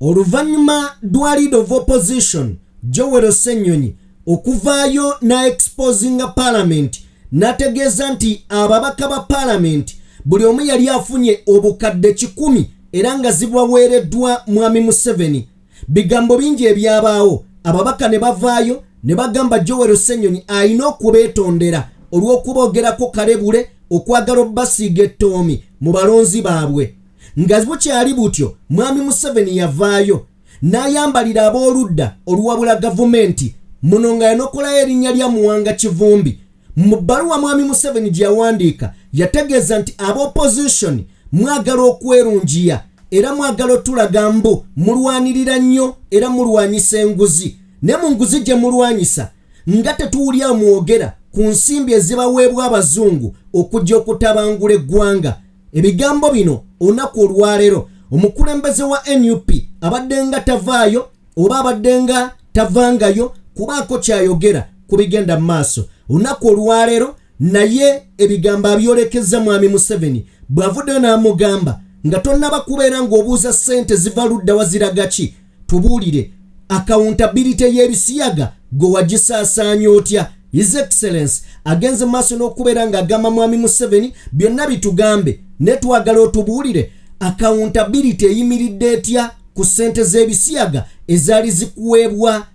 Oluvannyuma lwa leader of opposition Joel Ssenyonyi okuvaayo na exposinga parliament n'ategeeza nti ababaka ba parliament buli omu yali afunye obukadde 100 era nga zibaweereddwa Mwami Museveni. Bigambo bingi ebyabaawo, ababaka ne bavaayo ne bagamba Joel Ssenyonyi alina okubeetondera olw'okuboogerako kalebule okwagala obbasiiga ettoomi mu balonzi baabwe. Nga bukyali butyo, Mwami Museveni yavaayo n'ayambalira ab'oludda oluwabula gavumenti muno nga yanokolayo erinnya lya Muwanga Kivumbi. Mu bbaluwa Mwami Museveni gye yawandiika yategeeza nti ab'opposition mwagala okwerungiya era mwagala otulaga mbu mulwanirira nnyo era mulwanyisa enguzi, naye mu nguzi gye mulwanyisa nga tetuwulya mwogera ku nsimbi ezibaweebwa abazungu okujja okutabangula eggwanga. Ebigambo bino olunaku olwaleero omukulembeze wa NUP abadde nga tavaayo oba abadde nga tavangayo kubaako kyayogera ku bigenda mu maaso olunaku olwaleero, naye ebigambo abyolekeza Mwami Museveni bw'avuddeyo n'amugamba nga tonnaba kubeera ng'obuuza ssente ziva ludda waziraga ki, tubuulire accountability y'ebisiyaga gwe wagisaasaanya otya. His Excellence agenze maaso n'okubeera ng'agamba Mwami Museveni byonna bitugambe, naye twagala otubuulire accountability eyimiridde etya ku ssente z'ebisiyaga ezaali zikuweebwa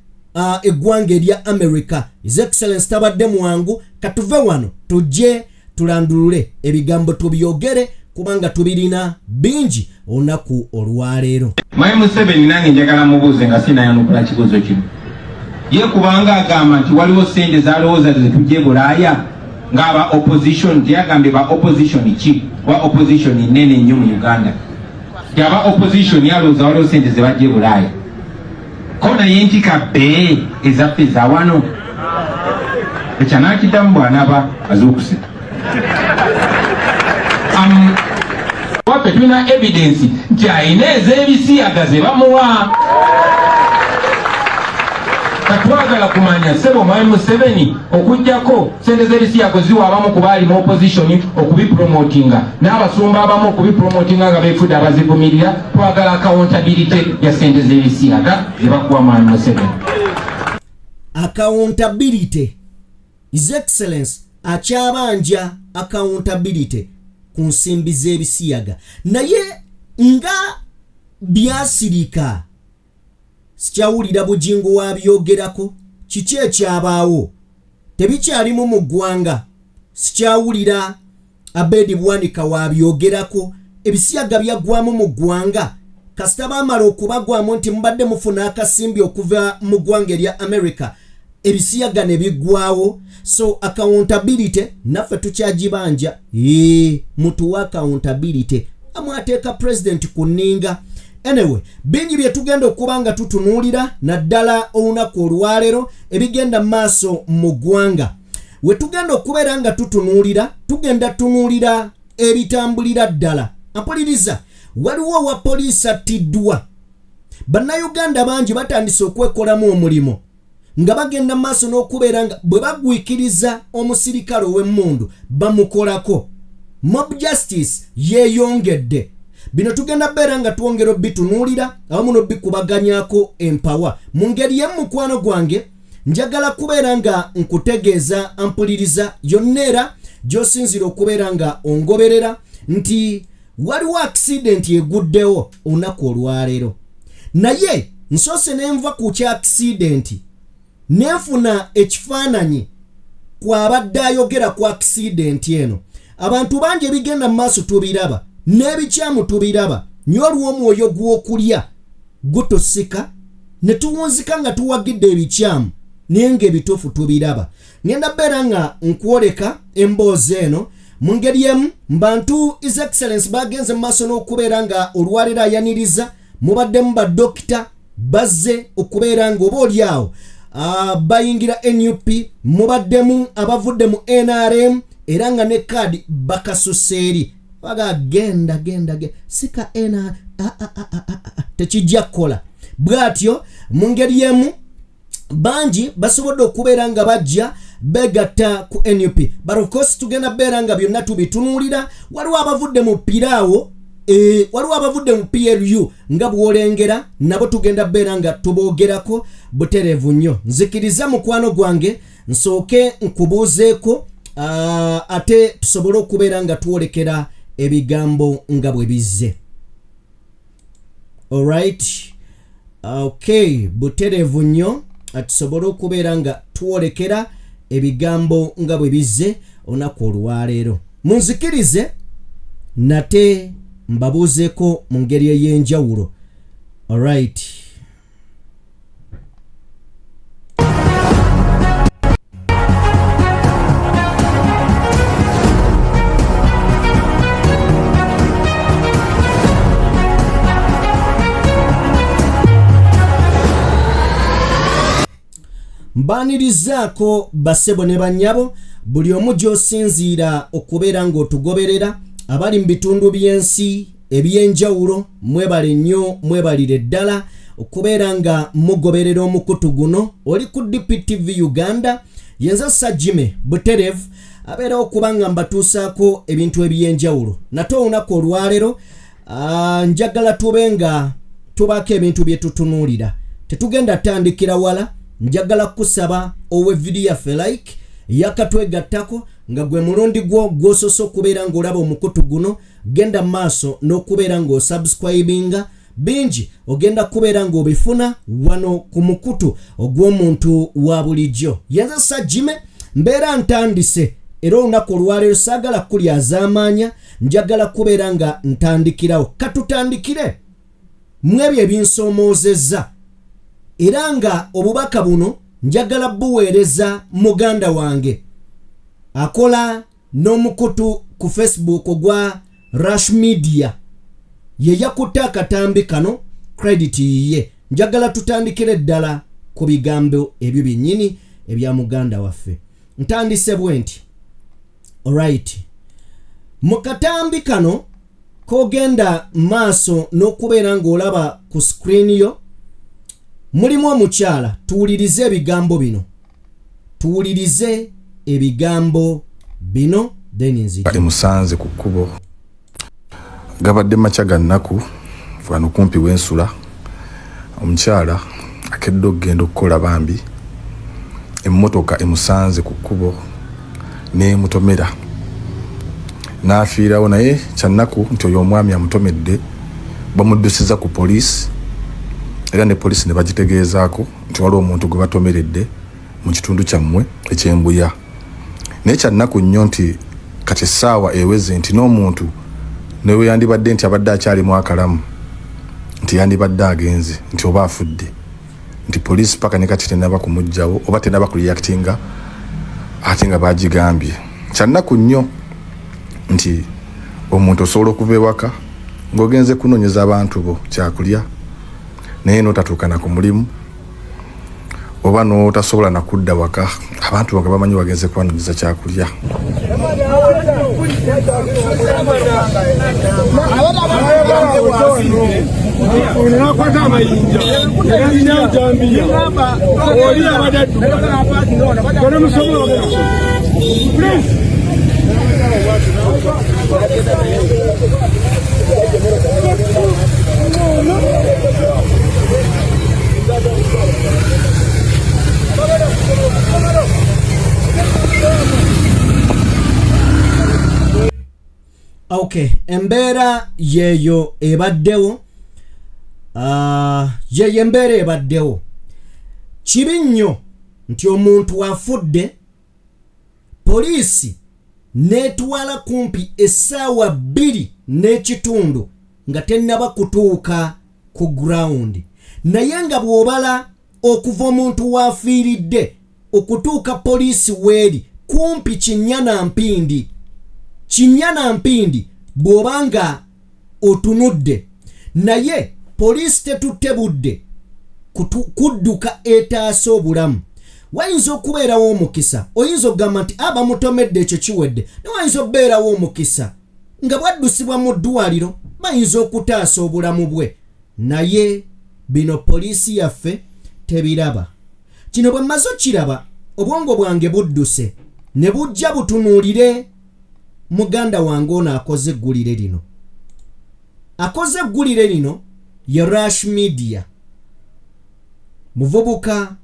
eggwanga erya America. His Excellence tabadde mwangu. Katuve wano tujje tulandulule ebigambo tubyogere kubanga tubirina bingi olunaku olwaleero. Mwami Museveni nange njagala mubuuze nga sinayanukula kibuuzo kino. Ye kubanga agamba nti waliwo ssente zalowooza zetujja e Bulaaya ng'aba opposition, teyagambye ba opposition ki, kuba opposition nnene nnyo mu Uganda, nti aba opposition yalowooza waliwo ssente zebajja e Bulaaya, ko naye nti kabbe ezaffe zawano. Ekyo anaakiddamu bw'anaaba azuukuse. Waffe tulina evidence nti alina ez'ebisiyaga ze bamuwa. Katwagala kumanya, ssebo Mwami Museveni, okugjako sente z'ebisiyago ziwa abamu ku baali mu opposition okubipromotinga n'abasumba abamu okubipromotinga nga beefudde abazivumirira, twagala accountability ya sente z'ebisiyaga ze bakuwa, Mwami Museveni. Accountability, His Excellence akyabanja accountability ku nsimbi z'ebisiyaga, naye nga byasirika, sikyawulira Bugingo wabyogerako. Kiki ekyabaawo? Tebikyalimu mu ggwanga. Sikyawulira Abedi Bwanika wabyogerako. Ebisiyaga byaggwamu mu ggwanga. Kasita baamala okubagwamu nti mubadde mufuna akasimbi okuva mu ggwanga erya America, ebisiyaga ne biggwawo. So accountability naffe tukyagibanja. Ee, mutuwe accountability, amwateeka president ku nninga. Anyway, bingi bye tugenda okuba nga tutunuulira naddala olunaku olwaleero ebigenda mu maaso mu ggwanga. We tugenda okubeera nga tutunuulira, tugenda tunuulira ebitambulira ddala. Ampuliriza, waliwo owa poliisi attiddwa. Bannayuganda bangi batandise okwekolamu omulimu nga bagenda mu maaso n'okubeera nga bwe bagwikiriza omusirikale ow'emmundu bamukolako. Mob justice yeeyongedde. Bino tugenda beera nga twongera obitunuulira awamu n'obikubaganyako empawa. Mu ngeri y'emu, mukwano gwange, njagala kubeera nga nkutegeeza, ampuliriza yonna era gy'osinzira okubeera nga ongoberera, nti waliwo accident eguddewo olunaku olwaleero. Naye nsoose nenva ku kya accident, nenfuna ekifaananyi kwabadde ayogera ku accident eno. Abantu bangi ebigenda mu maaso tubiraba n'ebikyamu tubiraba nyo, olw'omwoyo gw'okulya gutusika ne tuwunzika nga tuwagidde ebikyamu, naye ng'ebituufu tubiraba. Ngenda beera nga nkwoleka emboozi eno. Mu ngeri emu, mbantu His Excellence bagenze mu maaso n'okubeera nga olwaleero ayaniriza, mubaddemu badokita bazze okubeera nga oba oli awo bayingira NUP, mubaddemu abavudde mu NRM era nga ne kaadi bakasusa eri baga genda genda genda sika NR tekijja kukola bw'atyo. Mu ngeri emu, bangi basobodde okubeera nga bajja begatta ku NUP, but of course tugenda beera nga byonna tubitunuulira. Waliwo abavudde mu piraawo. Waliwo abavudde mu PLU nga bw'olengera, nabo tugenda beera nga tuboogerako butereevu nnyo. Nzikiriza mukwano gwange nsooke nkubuuzeeko, ate tusobole okubeera nga twolekera ebigambo nga bwe bizze. Alright, okay, butereevu nnyo, tusobole okubeera nga twolekera ebigambo nga bwe bizze olunaku olwaleero. Munzikirize nate mbabuuzeeko mu ngeri ey'enjawulo. Alright, mbaanirizaako bassebo ne bannyabo, buli omu gy'osinziira okubeera ng'otugoberera, abali mu bitundu by'ensi eby'enjawulo, mwebale nnyo, mwebalire ddala okubeera nga mugoberera omukutu guno. Oli ku DPTV Uganda, yenza Sajime buterevu abeerawo okuba nga mbatuusaako ebintu eby'enjawulo. Nate olunaku olwaleero njagala tube nga tubaako ebintu bye tutunuulira. Tetugenda tandikira wala, njagala kusaba owe vidiyo yaffe like yakatwegattako nga gwe mulundi gwo gw'osoose okubeera ng'olaba omukutu guno, genda mu maaso n'okubeera ng'osubscribinga. Bingi ogenda kubeera ng'obifuna wano ku mukutu ogw'omuntu wa bulijjo. Yenze Sajime, mbeera ntandise era olunaku olwaleero saagala kulyazaamaanya, njagala kubeera nga ntandikirawo. Katutandikire mu ebyo ebinsoomoozezza, era nga obubaka buno njagala buweereza muganda wange akola n'omukutu ku Facebook ogwa Rush Media, ye yakutte akatambi kano, credit yiye. Njagala tutandikire ddala ku bigambo ebyo byennyini ebya muganda waffe. Ntandise bwe nti, alright, mu katambi kano k'ogenda maaso n'okubeera ng'olaba ku screen yo mulimu omukyala. Tuwulirize ebigambo bino, tuwulirize ebigambo bino, then nzije. Emusanze ku kkubo, gabadde makya ga nnaku wano kumpi w'ensula. Omukyala akedde okugenda okukola, bambi emmotoka emusanze ku kkubo n'emutomera n'afiirawo. Naye kyannaku nti oyo omwami amutomedde bamuddusiza ku poliisi, era ne poliisi ne bagitegeezaako nti waliwo omuntu gwe batomeredde mu kitundu kyammwe ekyembuya. Naye kyannaku nnyo nti kati essaawa eweze nti n'omuntu newe yandibadde nti abadde akyalimu akalamu, nti yandibadde agenze nti oba afudde, nti poliisi paka ne kati tenaba kumuggyawo oba tenaba kureactinga, ate nga bagigambye. Kyannaku nnyo nti omuntu osobola okuva ewaka ng'ogenze kunoonyeza abantu bo kyakulya, naye n'otatuukana ku mulimu oba n'otasobola nakudda waka, abantu bo nga bamanyi wagenze kubanoonyeza kyakulya. Nakwata amayinja erina ejambiya oli abadde adduka nemusobola. Please. Okay, embeera yeeyo ebaddewo, yeeyo embeera ebaddewo. Kibi nnyo nti omuntu afudde, poliisi n'etwala kumpi essaawa 2.5 nga tennaba kutuuka ku ground, naye nga bw'obala okuva omuntu waafiiridde okutuuka poliisi weeri kumpi kinnya na mpindi, kinnya na mpindi bw'oba nga otunudde, naye poliisi tetutte budde kudduka etaasa obulamu. Wayinza okubeerawo omukisa, oyinza okugamba nti abamutomedde ekyo kiwedde, naye wayinza okubeerawo omukisa nga bwaddusibwa mu ddwaliro bayinza okutaasa obulamu bwe. Naye bino poliisi yaffe tebiraba. Kino bwe mmaze okiraba, obwongo bwange budduse ne bujja butunuulire muganda wange ono akoze eggulire lino. Akoze eggulire lino ye Rush Media, muvubuka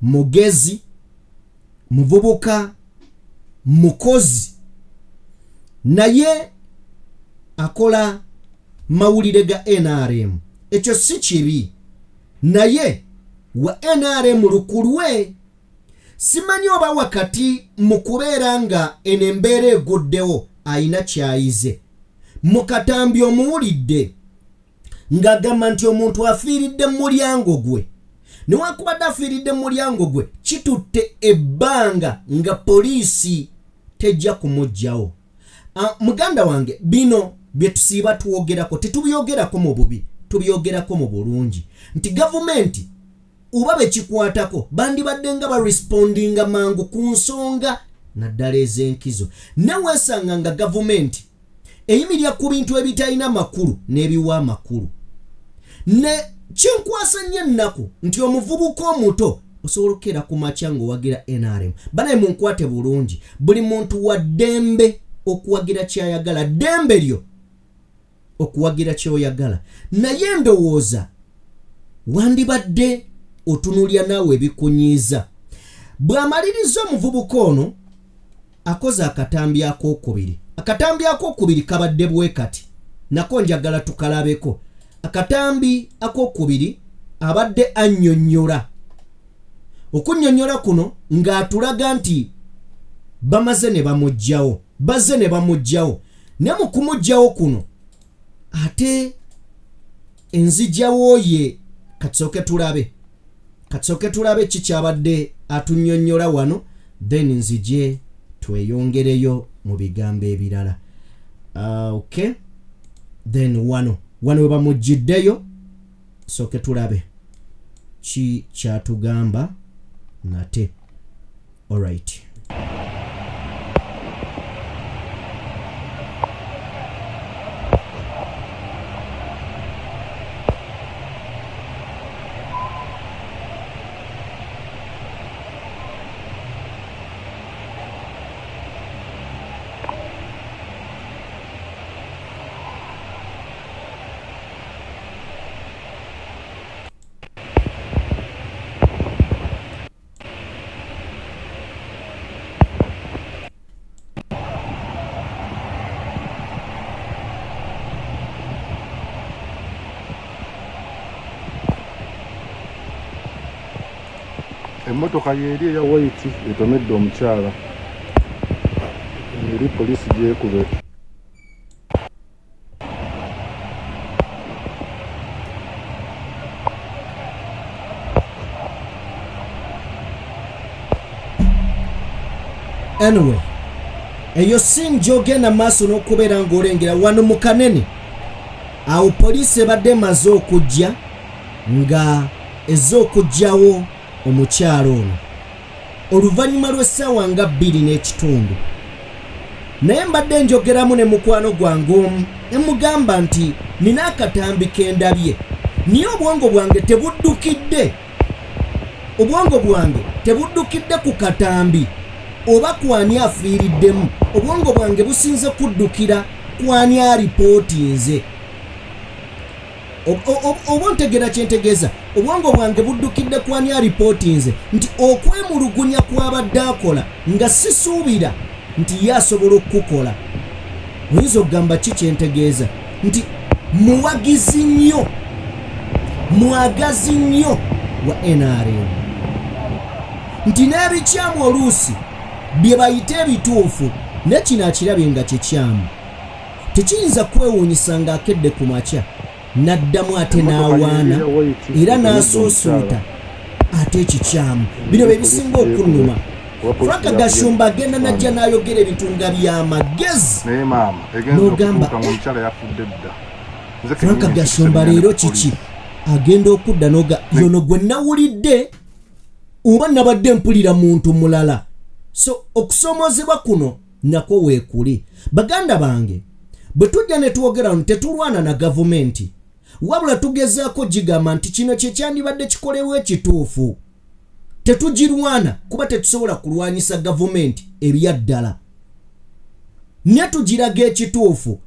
mugezi, muvubuka mukozi, naye akola mawulire ga NRM. Ekyo si kibi, naye wa NRM lukulwe. Simanyi oba wakati mu kubeera nga eno embeera eguddewo ayina kyayize. Mu katambi omuwulidde ng'agamba nti omuntu afiiridde mu mulyango gwe. Newankubadde afiiridde mu mulyango gwe, kitutte ebbanga nga poliisi tejja kumuggyawo. Muganda wange, bino bye tusiiba twogerako tetubyogerako mu bubi, tubyogerako mu bulungi, nti gavumenti oba bekikwatako bandibadde nga barespondinga mangu ku nsonga naddala ez'enkizo. Ne weesanga nga gavumenti eyimirira ku bintu ebitalina makulu n'ebiwa amakulu. Ne kinkwasa nnyo ennaku nti omuvubuka omuto osobola okukeera ku makya ng'owagira NRM. Banaye munkwate bulungi, buli muntu wa ddembe okuwagira ky'ayagala, ddembe lyo okuwagira ky'oyagala, naye ndowooza wandibadde otunuulira naawe ebikunyiiza. Bw'amaliriza omuvubuka ono akoze akatambi ak'okubiri. Akatambi ak'okubiri kabadde bwe kati, nako njagala tukalabeko. Akatambi ak'okubiri abadde annyonnyola. Okunnyonnyola kuno ng'atulaga nti bamaze ne bamuggyawo, bazze ne bamuggyawo, ne mu kumuggyawo kuno ate enzigyawo ye. Katusooke tulabe, katusooke tulabe ki kyabadde atunnyonnyola wano, then nzije tweyongereyo mu bigambo ebirala. Okay, then wano we bamuggyiddeyo, tusooke tulabe ki kyatugamba nate. Alright. Emmotoka yeeri eya white etomedde omukyala, eri poliisi gyekube. Anyway, eyo scene gy'ogenda maaso n'okubeera ng'olengera wano mu kanene awo poliisi ebadde emaze okujja nga ezze okuggyawo omukyala ono oluvannyuma lw'essaawa nga 2.5. Naye mbadde njogeramu ne mukwano gwange omu ne mugamba nti nina akatambi ke ndabye, naye obwongo bwange tebuddukidde, obwongo bwange tebuddukidde ku katambi oba kwani afiiriddemu, obwongo bwange businze kuddukira kwani alipootinze. Oba ontegeera kye ntegeeza? Obwongo bwange buddukidde kwani alipootinze nti okwemulugunya kw'abadde akola nga sisuubira nti ye asobola okukukola. Oyinza okugamba ki kye ntegeeza? Nti muwagizi nnyo, mwagazi nnyo wa NRM, nti n'ebikyamu oluusi bye bayita ebituufu ne kino akirabye nga kikyamu. Tekiyinza kwewuunyisa ng'akedde ku makya n'addamu ate n'awaana era n'asuusuuta ate ekikyamu. Bino bye bisinga okunnuma. Frank Gashumba agenda n'ajja n'ayogera ebintu nga by'amagezi n'ogamba Frank Gashumba leero kiki agenda okudda n'oga yono gwe nawulidde oba nabadde mpulira muntu mulala. So okusoomoozebwa kuno nakwo weekuli. Baganda bange, bwe tujja ne twogera wano tetulwana na gavumenti, wabula tugezaako gigamba nti kino kye kyandibadde kikolebwa ekituufu. Tetugirwana kuba tetusobola kulwanyisa gavumenti ebya ddala, ne tugiraga ekituufu.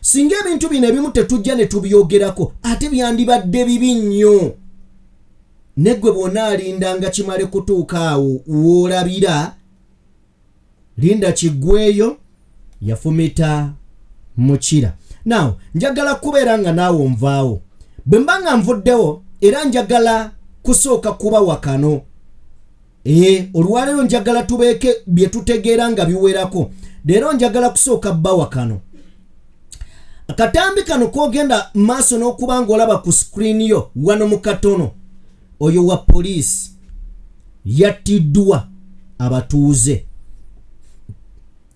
Singa ebintu bino ebimu tetujja ne tubyogerako, ate byandibadde bibi nnyo. Neggwe bw'onaalindanga kimale kutuuka awo w'olabira, linda kiggweyo. Yafumita mukira. Now njagala kubeera nga naawe onvaawo. Bwe mba nga nvuddewo, era njagala kusooka kubawa kano. Ee, olwaleero njagala tubeeke bye tutegeera nga biwerako. Leero njagala kusooka bbawa kano akatambi kano kogenda maaso n'okuba ng'olaba ku screen yo wano mu katono. Oyo wa poliisi yattiddwa abatuuze.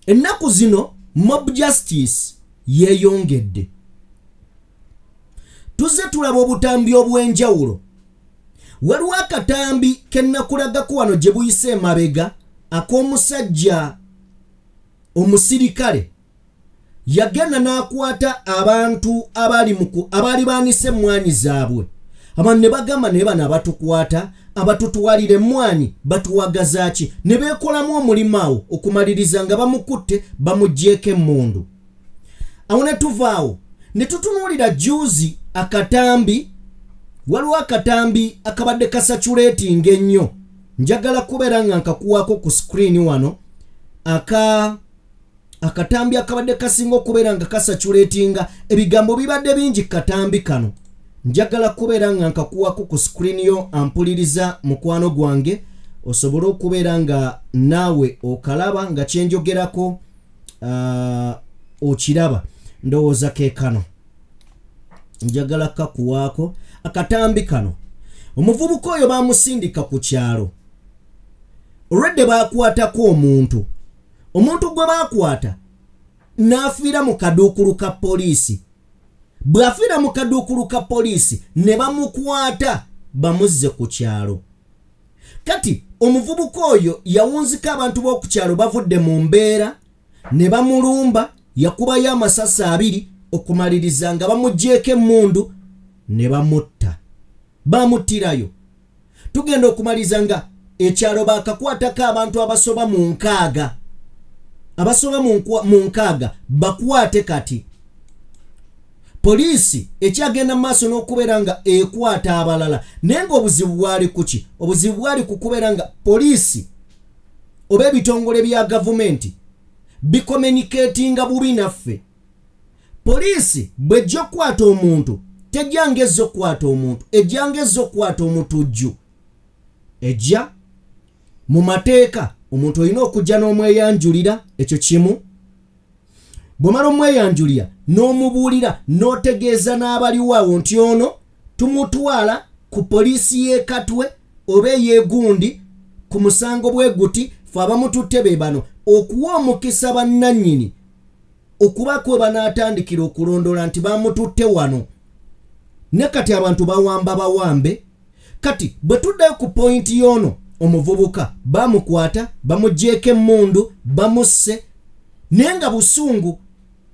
Ennaku zino mob justice yeeyongedde. Tuzze tulaba obutambi obw'enjawulo. Waliwo akatambi ke nakulagako wano gye buyise emabega, ak'omusajja omusirikale yagenda n'akwata abantu abaali baanise emmwanyi zaabwe. Abantu ne bagamba, "Naye bano abatukwata, abatutwalira emmwanyi, batuwagaza ki?" Ne beekolamu omulimu awo okumaliriza nga bamukutte, bamuggyeeko emmundu. Awo ne tuvaawo ne tutunuulira juzi akatambi. Waliwo akatambi akabadde kacirculatinga ennyo, njagala kubeera nga nkakuwaako ku screen wano. Aka akatambi akabadde kasinga okubeera nga kacirculatinga, ebigambo bibadde bingi. Katambi kano njagala kubeera nga nkakuwako ku screen yo, ampuliriza mukwano gwange, osobole okubeera nga naawe okalaba nga kyenjogerako okiraba. Ndowooza ke kano, njagala kakuwaako akatambi kano. Omuvubuka oyo bamusindika ku kyalo, olwedde bakwatako omuntu. Omuntu gwe bakwata n'afiira mu kaduukulu ka poliisi. Bw'afiira mu kaduukulu ka poliisi, ne bamukwata bamuzze ku kyalo. Kati omuvubuka oyo yawunzika abantu b'oku kyalo bavudde mu mbeera ne bamulumba, yakubayo amasasi abiri okumaliriza nga bamuggyeeko emmundu ne bamutta, bamuttirayo. Tugenda okumaliriza nga ekyalo bakakwatako abantu abasoba mu 60, abasoba mu 60 bakwate. Kati poliisi ekyagenda mu maaso n'okubeera nga ekwata abalala, naye ng'obuzibu bwali kuki? Obuzibu bwali ku kubeera nga poliisi oba ebitongole bya gavumenti bicommunicatinga bubi naffe. Poliisi bw'ejja okukwata omuntu, tejja ngezza okukwata omuntu, ejja ngezza okukwata omutujju. Ejja mu mateeka, omuntu olina okujja n'omweyanjulira. Ekyo kimu. Bw'omala omweyanjulira n'omubuulira n'otegeeza n'abaliwo awo nti ono tumutwala ku poliisi y'e Katwe oba ey'egundi ku musango bwe guti, fe abamututte be bano, okuwa omukisa bannannyini okubaako we banaatandikira okulondoola nti bamututte wano. Ne kati abantu bawamba bawambe. Kati bwe tuddayo ku point y'ono omuvubuka, bamukwata, bamuggyeeko emmundu, bamusse, naye nga busungu.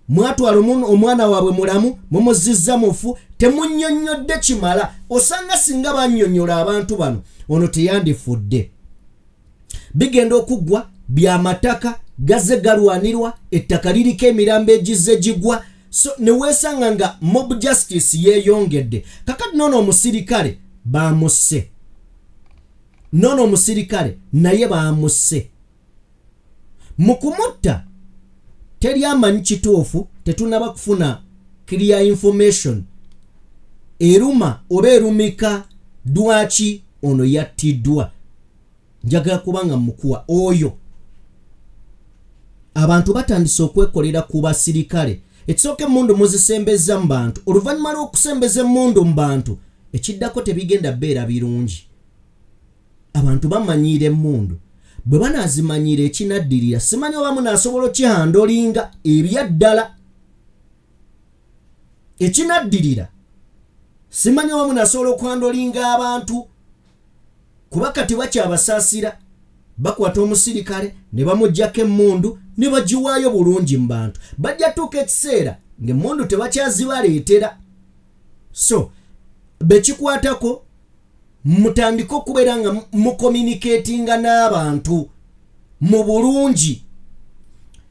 Mwatwala omwana waabwe mulamu, mumuzizza mufu, temunnyonnyodde kimala. Osanga singa bannyonnyola abantu bano, ono teyandifudde. Bigenda okuggwa byamataka gazze galwanirwa, ettaka liriko emirambo egizze gigwa, so ne weesanga nga mob justice yeeyongedde. Kakati noono omusirikale bamusse, noono omusirikale naye bamusse. Mu kumutta teri amanyi kituufu, tetunaba kufuna clear information eruma oba erumika lwaki ono yattiddwa. Njagala kubanga mukuwa oyo abantu batandise okwekolera ku basirikale. Ekisooka, emmundu muzisembeza mu bantu. Oluvannyuma lw'okusembeza emmundu mu bantu, ekiddako tebigenda beera birungi. Abantu bamanyiira emmundu, bwe banaazimanyiira, ekinaddirira simanyi oba munaasobola okihandlinga ebyaddala. Ekinaddirira simanyi oba munaasobola okuhandlinga abantu, kuba kati bakyabasaasira. Bakwata omusirikale ne bamugjako emmundu ne bagiwaayo bulungi mu bantu. Bajja tuuka ekiseera ng'emmundu tebakyazibaleetera. So bekikwatako mutandike okubeera nga mucommunicatinga n'abantu mu bulungi.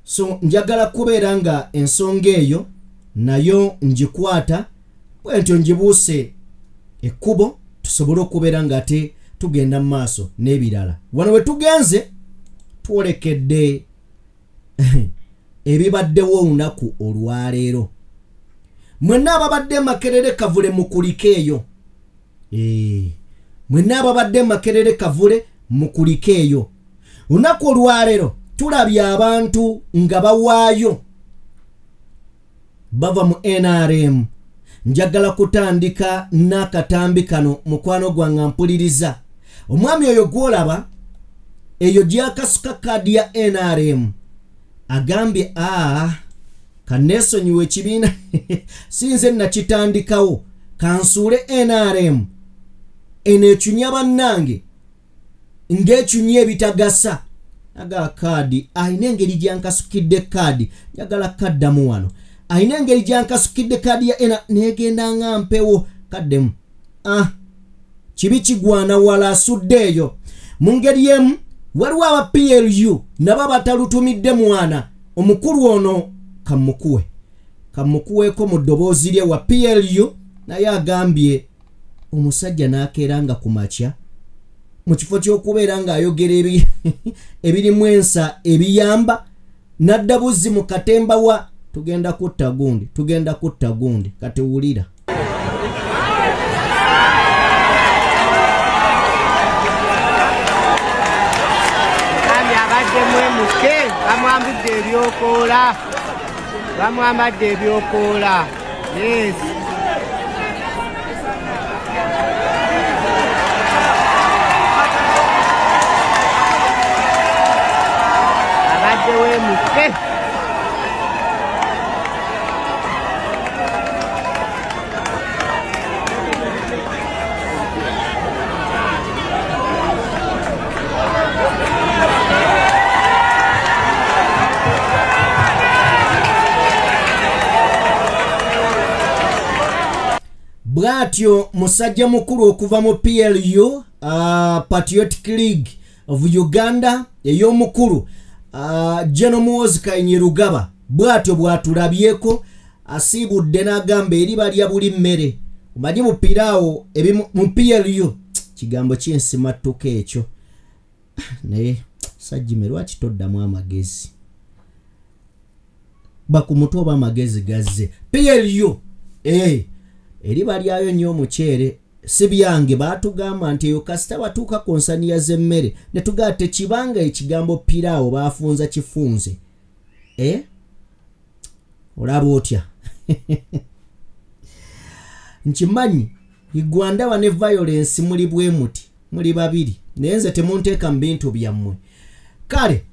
So njagala kubeera nga ensonga eyo Nayo ngikwata bwentyo ngibuuse ekkubo tusobole okubeera ng'ate tugenda mu maaso n'ebirala. Wano we tugenze twolekedde ebibaddewo olunaku olwaleero. Mwenna ababadde Makerere Kavule mukulike eyo. Mwenna ababadde Makerere Kavule mukulike eyo. Olunaku olwaleero tulabye abantu nga bawaayo bava mu NRM. Njagala kutandika n'akatambi kano mukwano gwange mpuliriza. Omwami oyo gw'olaba eyo gy'akasuka kaadi ya NRM agambye kanneesonyiwe ekibiina si nze nakitandikawo, kansuule NRM eno ecunya bannange ng'ecunya ebitagasa. Aga kaadi alina engeri gyankasukidde kaadi, njagala kaddamu wano. Alina engeri gyankasukidde kaadi ya ena negenda nga mpewo kaddemu. Kibi kigwana wala asudde eyo. Mu ngeri emu waliwo aba PLU nabo abatalutumidde mwana omukulu ono kamukuweeko mu ddoboozi lye wa PLU, naye agambye omusajja n'akeera nga ku makya mu kifo ky'okubeera ng'ayogera ebirimu ensa ebiyamba n'adda buzzi mu katemba wa tugenda kutta gundi, tugenda kutta gundi. Kati wulira. Abadde mwemuke bamwambudde ebyokoola, bamwambadde ebyokoola. Yes. Abadde wemuke. Bw'atyo musajja mukulu okuva mu PLU, Patriotic League of Uganda ey'omukulu General Muhoozi Kainerugaba, bw'atyo bw'atulabyeko asiibudde n'agamba eri balya buli mmere. Omanyi mu piraawo mu PLU kigambo ky'ensimattuka ekyo, naye Sajjime lwaki toddamu amagezi? Bakumutwe oba amagezi gazze. PLU eri balyayo nnyo omuceere, si byange. Baatugamba nti eyo kasita batuuka ku nsaniya z'emmere ne tugamba tekibanga ekigambo piraawo baafunza kifunze. Olaba otya? Nkimanyi Igwandaba ne violence muli bwe muti, muli babiri, naye nze temunteeka mu bintu byammwe. Kale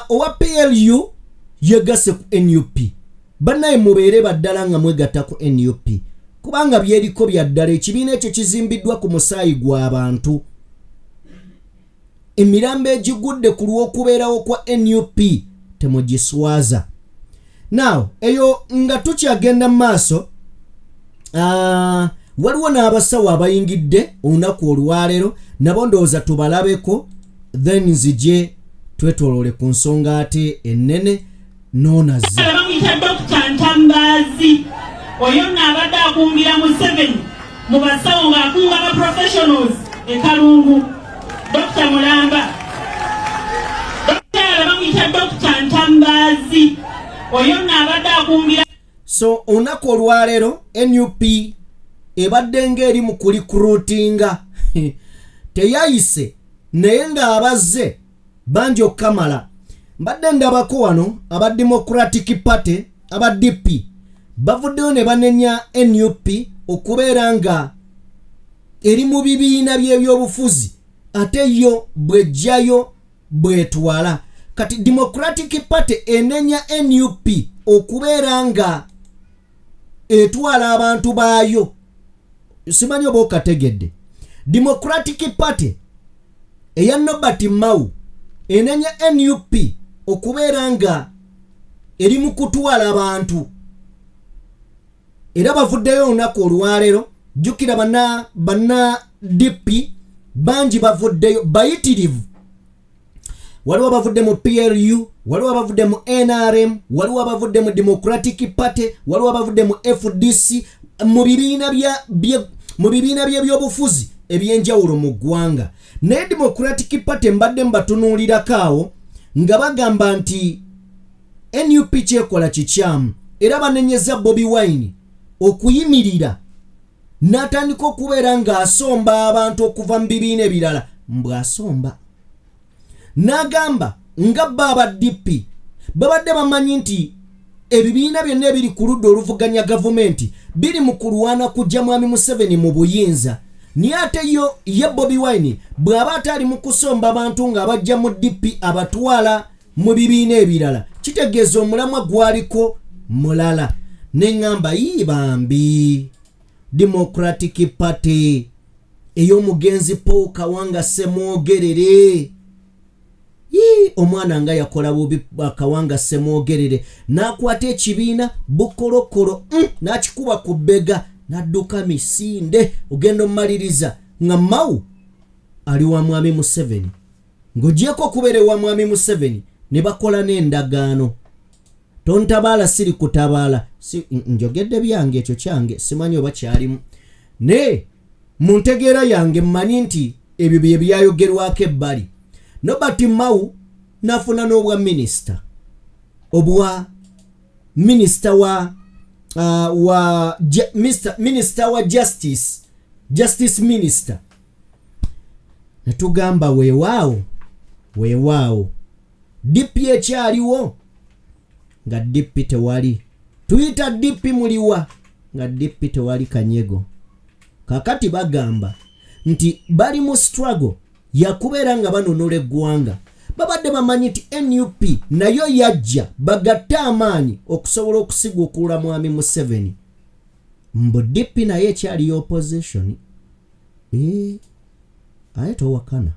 owa PLU yegasse ku NUP. Bannaye mubeere baddala nga mwegatta ku NUP, kubanga byeriko bya ddala. Ekibiina ekyo kizimbiddwa ku musaayi gw'abantu. Emirambo egigudde ku lw'okubeerawo kwa NUP temugiswaza. Now eyo nga tukyagenda mu maaso, waliwo n'abasawo abayingidde olunaku olwaleero, nabo ndowooza tubalabeko, then nzije twetooloole ku nsonga ate ennene noonaze. Bamuyita Dr. Ntambazi, oyo nno abadde akungira Museveni mu basawo ng'akunga ba professionals e Kalungu. Dr. Mulamba. Dr. bamuyita Dr. Ntambazi, oyo nno abadde akungira. So olunaku olwaleero NUP ebadde ng'eri mu kulikrutinga, teyayise naye ng'abazze bangi okukamala. Mbadde ndabako wano aba Democratic Party, aba DP bavuddeyo ne banenya NUP okubeera nga eri mu bibiina by'ebyobufuzi ate yo bw'ejjayo bwetwala. Kati Democratic Party enenya NUP okubeera nga etwala abantu baayo. Simanyi oba okategedde. Democratic Party eya Norbert Mao enenya NUP okubeera nga eri mu kutwala abantu, era bavuddeyo olunaku olwaleero. Jjukira banna DP bangi bavuddeyo bayitirivu. Waliwo abavudde mu PLU, Waliwo abavudde mu NRM, waliwo abavudde mu Democratic Party, waliwo abavudde mu FDC, mu bibiina by'ebyobufuzi ebyenjawulo mu ggwanga. Naye Democratic Party mbadde mbatunuulirako awo nga bagamba nti NUP kyekola kikyamu, era banenyeza Bobi Wine okuyimirira n'atandika okubeera ng'asomba abantu okuva mu bibiina ebirala. Mbw'asomba n'agamba nga bo aba DP babadde bamanyi nti ebibiina byonna ebiri ku ludda oluvuganya gavumenti biri mu kulwana kujja Mwami Museveni mu buyinza, naye ate yo ye Bobi Wine bw'aba ate ali mu kusomba bantu ng'abajja mu DP abatwala mu bibiina ebirala, kitegeeza omulamwa gwaliko mulala. Neŋŋamba, yii bambi, Democratic Party ey'omugenzi Paul Kawanga Ssemwogerere. Yii, omwana nga yakola bubi Kawanga Ssemwogerere, n'akwata ekibiina bukolokolo, n'akikuba ku bbega n'adduka misinde. Ogenda omumaliriza nga Mao ali wa Mwami Museveni. Ng'ogyeko okubeera ewa Mwami Museveni, ne bakola n'endagaano, tontabaala siri kutabaala. Si, njogedde byange, ekyo kyange, simanyi oba kyalimu, naye mu ntegeera yange mmanyi nti ebyo bye byayogerwako ebbali. Nobert Mao n'afuna n'obwa minisita, obwa minisita wa justice minister. Netugamba weewaawo, weewaawo, DP ekyaliwo? Nga DP tewali. Tuyita DP muliwa? Nga DP tewali. Kanyego kakati bagamba nti bali mu struggle yakubeera nga banunula eggwanga. Babadde bamanyi nti NUP nayo yajja bagatte amaanyi okusobola okusiguukulula Mwami Museveni. Mbu DP naye ekyali opposition. Aye towakana,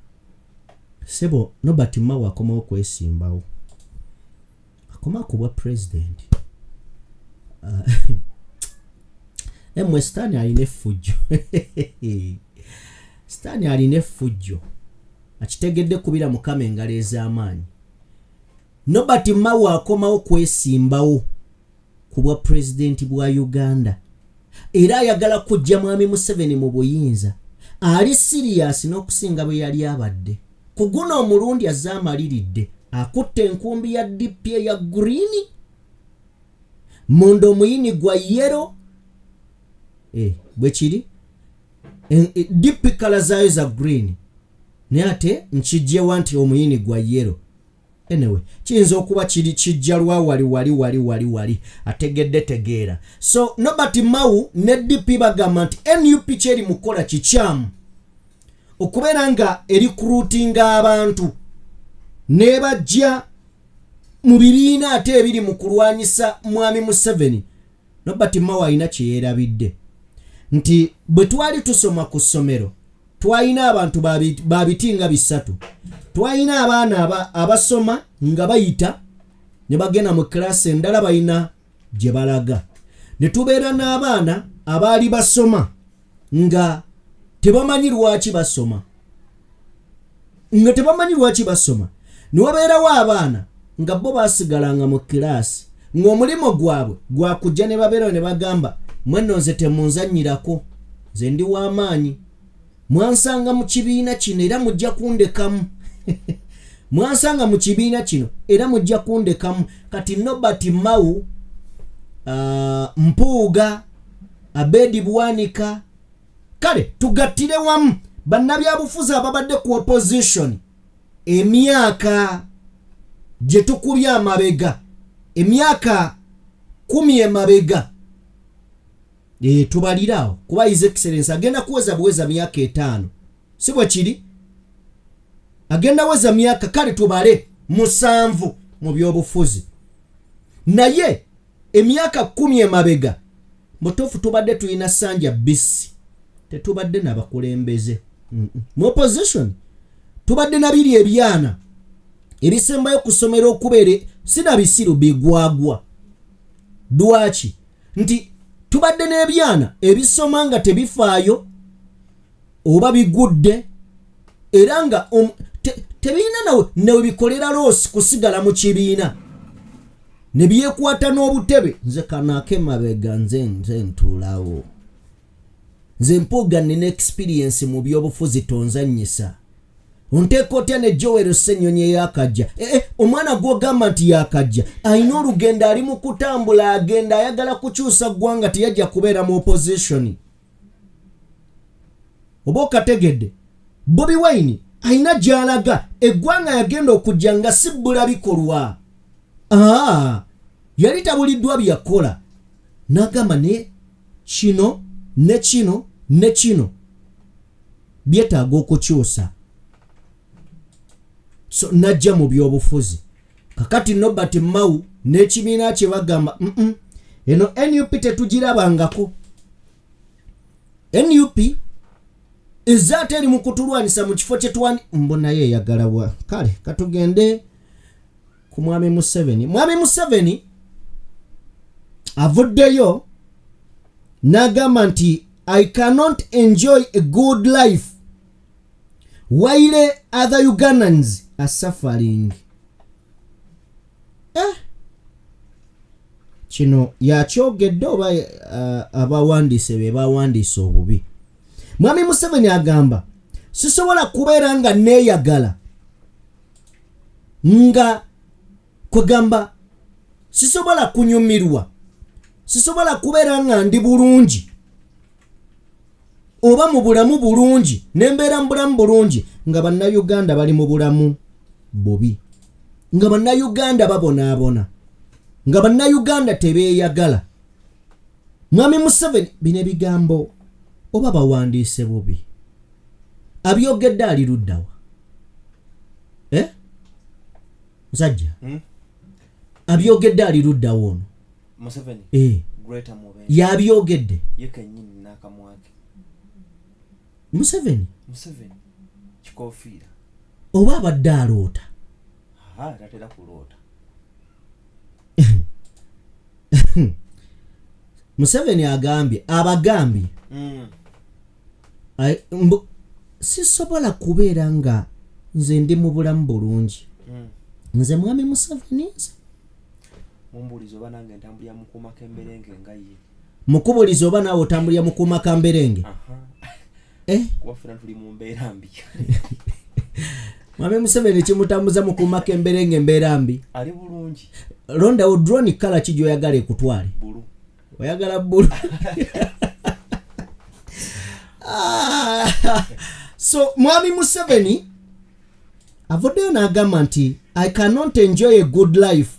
sebo. Nobert Mao akomawo okwesimbawo, akoma ku bwa president. Emmwe, Sitaani alina effujjo, Sitaani alina effujjo, akitegedde kubira Mukama engalo ez'amaanyi. Nobert Mao akomawo kwesimbawo ku bwa pulezidenti bwa Uganda, era ayagala kujja Mwami Museveni mu buyinza. Ali serious n'okusinga bwe yali abadde ku guno omulundi. Azze amaliridde, akutte enkumbi ya DP eya green, munda omuyini gwa yellow. Bwe kiri. DP colour zaayo za green, naye ate nkijjewa nti omuyini gwa yellow? Anyway, kiyinza okuba kiri kijja lwa wali wali wali wali wali ategedde tegeera. So Nobert Mao ne DP bagamba nti NUP kyeri mukola kikyamu, okubeera nga erecruitinga abantu nebajja mu bibiina ate ebiri mu kulwanyisa Mwami Museveni. Nobert Mao alina kyeyeerabidde nti bwe twali tusoma ku ssomero, twalina abantu ba biti nga bisatu. Twalina abaana abasoma nga bayita ne bagenda mu kilasi endala, balina gye balaga, ne tubeera n'abaana abaali basoma nga tebamanyi lwaki basoma, nga tebamanyi lwaki basoma, ne wabeerawo abaana nga bo baasigalanga mu kilaasi, ng'omulimu gwabwe gwakujja ne babeerawo ne bagamba, "Mwenno nze temunzannyirako, nze ndi w'amaanyi, mwansanga mu kibiina kino era mujja kundekamu, mwansanga mu kibiina kino era mujja kundekamu." Kati Nobert Mao, Mpuuga, Abedi Bwanika, kale tugattire wamu bannabyabufuzi ababadde ku opposition emyaka gye tukubye amabega, emyaka 10 emabega. Tubalire awo, kuba His Excellence agenda kuweza buweza myaka 5, si bwe kiri? Agenda weza myaka, kale tubale 7 mu byobufuzi, naye emyaka 10 emabega mutuufu tubadde tulina sanja bisi, tetubadde nabakulembeze mu opposition. Tubadde na biri ebyana ebisembayo ku ssomero okubeere sina bisiru bigwagwa. Lwaki nti tubadde n'ebyana ebisoma nga tebifaayo oba bigudde, era nga Tebirina nawe bikolera loosi kusigala mu kibiina ne byekwata n'obutebe. Nze kano ak'emabega, nze ntuulawo, nze Mpuuga, nina experience mu byobufuzi, tonzannyisa. Onteeka otya ne Joel Ssenyonyi eyakajja? Ee, omwana gw'ogamba nti yakajja alina olugendo, ali mu kutambula, agenda, ayagala kukyusa ggwanga, teyajja kubeera mu opposition. Oba okategedde? Bobi Wine alina gy'alaga eggwanga, yagenda okujja nga si bbula bikolwa. Aa, yali tabuliddwa byakola, n'agamba naye kino ne kino ne kino byetaaga okukyusa, so najja mu byobufuzi. Kakati Nobert Mao n'ekibiina kye bagamba, eno NUP tetugirabangako, NUP ezze ate eri mu kutulwanisa mu kifo kyetwani mbu naye eyagala bwa. Kale katugende ku mwami Museveni. Mwami Museveni avuddeyo n'agamba nti, "I cannot enjoy a good life while other Ugandans are suffering." Eh. Kino yakyogedde oba abawandiise be bawandiise obubi? Mwami Museveni agamba, sisobola kubeera nga neeyagala, nga kwegamba sisobola kunyumirwa, sisobola kubeera nga ndi bulungi oba mu bulamu bulungi, nembeera mu bulamu bulungi nga Bannayuganda bali mu bulamu bubi, nga Bannayuganda babonaabona, nga Bannayuganda tebeeyagala. Mwami Museveni bino ebigambo oba bawandiise bubi? Abyogedde ali luddawa? Eh? Musajja? Hmm? Abyogedde ali luddawa ono? Museveni? Eh. Greater Mubende. Yabyogedde? Ye kennyini n'akamwa ke. Museveni? Museveni kikofiira. Oba abadde aloota? Aha, tatera kuloota. Museveni agambye, abagambye, sisobola kubeera nga nze ndi mu bulamu bulungi, nze mwami Museveni, nze. Mumbuuliza oba nange ntambulira mukuuma k'emberenge nga ye. Mukubuliza oba naawe otambulira mukuuma kamberenge? Aha. Eh? Kuba ffena tuli mu mbeera mbi. Mwami Museveni kimutambuza mukuuma kemberenge, embeera mbi. Ali bulungi. Londawo drone, colour ki gyoyagala ekutwale? Blue. Oyagala blue. Ah, so mwami Museveni avuddeyo n'agamba nti, "I cannot enjoy a good life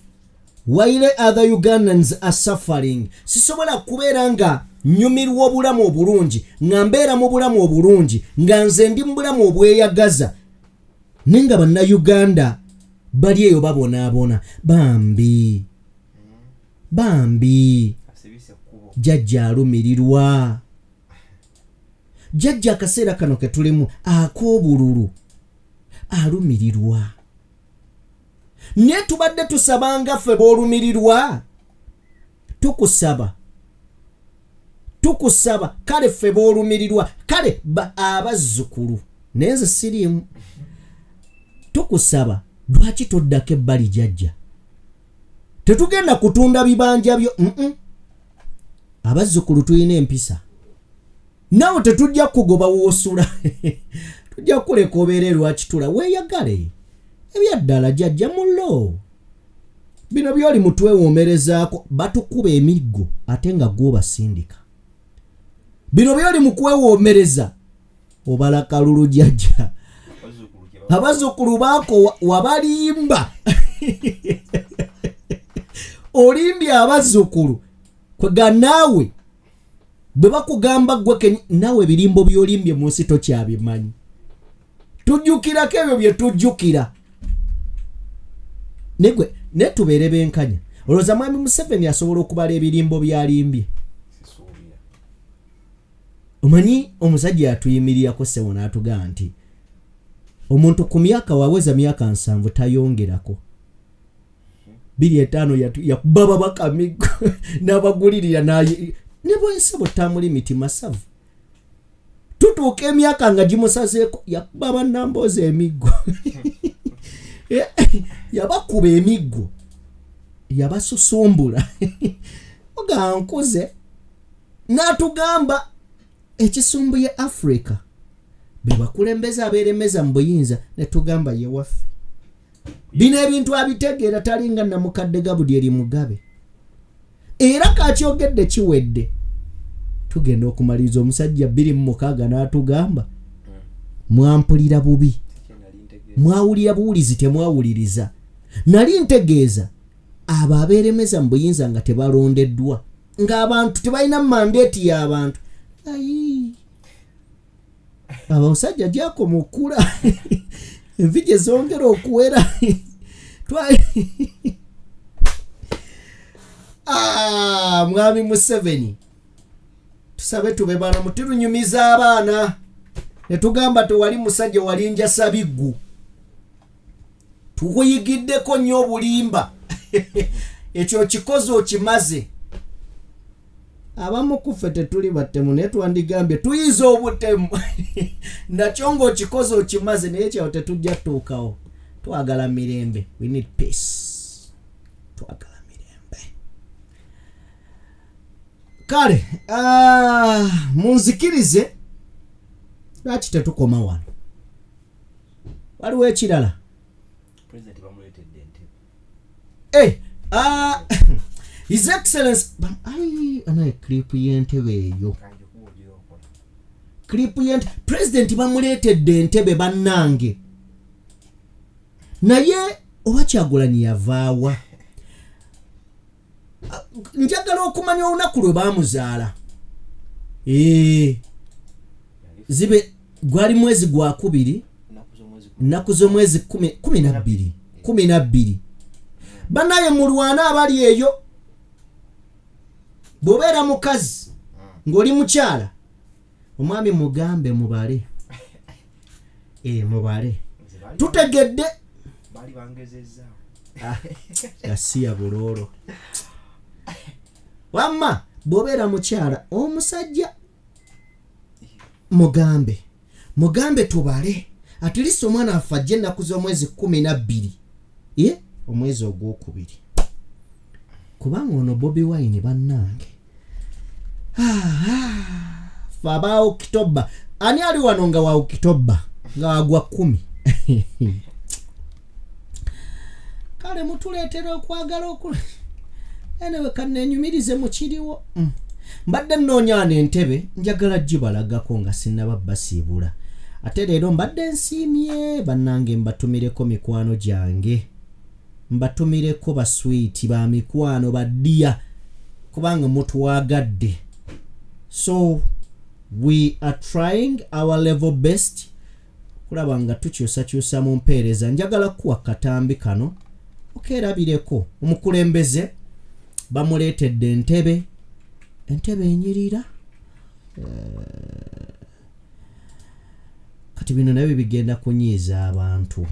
while other Ugandans are suffering." Sisobola kubeera nga nyumirwa obulamu obulungi, nga mbeera mu bulamu obulungi, nga nze ndi mu bulamu obweyagaza, naye nga Bannayuganda bali eyo babonaabona. Bambi, bambi. Asibise ekkubo. Jjajja alumirirwa. Jjajja akaseera kano ke tulimu ak'obululu alumirirwa, naye tubadde tusabanga ffe b'olumirirwa, tukusaba, tukusaba. Kale ffe b'olumirirwa, kale abazzukulu, naye nze siriimu, tukusaba, lwaki toddako ebbali? Jjajja, tetugenda kutunda bibanja byo. Abazzukulu tulina empisa, naawe tetujja kugoba woosula, tujja kuleka obeere lwakitula weeyagale. Ebyaddala jjajja mulo, bino byoli mutwewoomerezaako, batukuba emiggo ate nga gw'obasindika. Bino byoli mu kwewoomereza, obala kalulu. Jjajja, Abazzukulu kye abazzukulu baako wabalimba, olimbye abazzukulu. Kwega naawe bwe bakugamba gwe naawe ebirimbo by'olimbye mu nsi tokyabimanyi. Tujjukirako ebyo bye tujjukira negwe, naye tubeere benkanya. Olowooza mwami Museveni asobola okubala ebirimbo by'alimbye? Sisuubira. Omanyi omusajja yatuyimirirako ssebo n'atugamba nti omuntu ku myaka waweza myaka 70 tayongerako 25, yakuba babaka miggo n'abagulirira, naye ne bwensebo tamuli miti masavu. Tutuuka emyaka nga gimusazeeko, yakuba bannamboozi emiggo, yabakuba emiggo, yabasusumbula. Oga nkuze n'atugamba ekisumbuye Africa be bakulembeze abeeremeza mu buyinza, ne tugamba ye waffe. Bino ebintu abitegeera, talinga namukadde Gabudyeri Mugabe. Era kakyogedde kiwedde, tugenda okumaliriza omusajja 26 n'atugamba mwampulira bubi, mwawulira buwulizi, temwawuliriza. Nali ntegeeza abo abeeremeza mu buyinza nga tebalondeddwa, ng'abantu tebalina mandate y'abantu. Ayi, abasajja gyakoma okula, envi gye zongera okuwera. Ah, mwami Museveni, tusabe tube balamu, tulunyumiza abaana ne tugamba tewali musajja wali njasabiggu. Tukuyigiddeko nnyo obulimba, ekyo okikoze okimaze. Abamu kuffe tetuli batemu, naye twandigambye tuyiza obutemu nakyo ng'okikoze okimaze, naye kyawo tetujja tutuukawo. Twagala mirembe, we need peace, twagala mirembe. Kale munzikirize, lwaki tetukoma wano? Waliwo ekirala? President bamuleetedde entebe. Hey, His Excellence, ai, anaye clip y'entebe eyo. Kange kuba ogira okola. Clip y'ente, President bamuleetedde entebe bannange. Naye oba Kyagulanyi yavaawa? Ah, njagala okumanya olunaku lwe baamuzaala. Zibe gwali mwezi gwa kubiri, nnaku z'omwezi 12, 12. Bannaye mulwane abali eyo. Bw'obeera mukazi ng'oli mukyala, omwami mugambe mubale. Mubale. Tutegedde. Bali bangezezza. Ah, gasiya buloolo. Wamma bw'obeera mukyala, omusajja mugambe, mugambe tubale, at least omwana affe ajje ennaku z'omwezi 12, omwezi ogwokubiri, kubanga ono Bobi Wine bannange. Fe aba Okitoba, ani ali wano nga wa Okitoba nga wagwa 10? Kale mutuleetera okwagala okula. Anyway, kanenyumirize mukiriwo. Mbadde nnoonya entebe, njagala gibalagako nga sinnaba basiibula. Ate leero mbadde nsiimye bannange, mbatumireko mikwano gyange, mbatumireko baswiiti ba mikwano baddiya, kubanga mutwagadde. So we are trying our level best kulaba nga tukyusakyusa mu mpeereza. Njagala kuwa katambi kano okeerabireko. Omukulembeze bamuleetedde entebe, entebe enyirira. Kati bino nabyo bigenda kunyiiza abantu.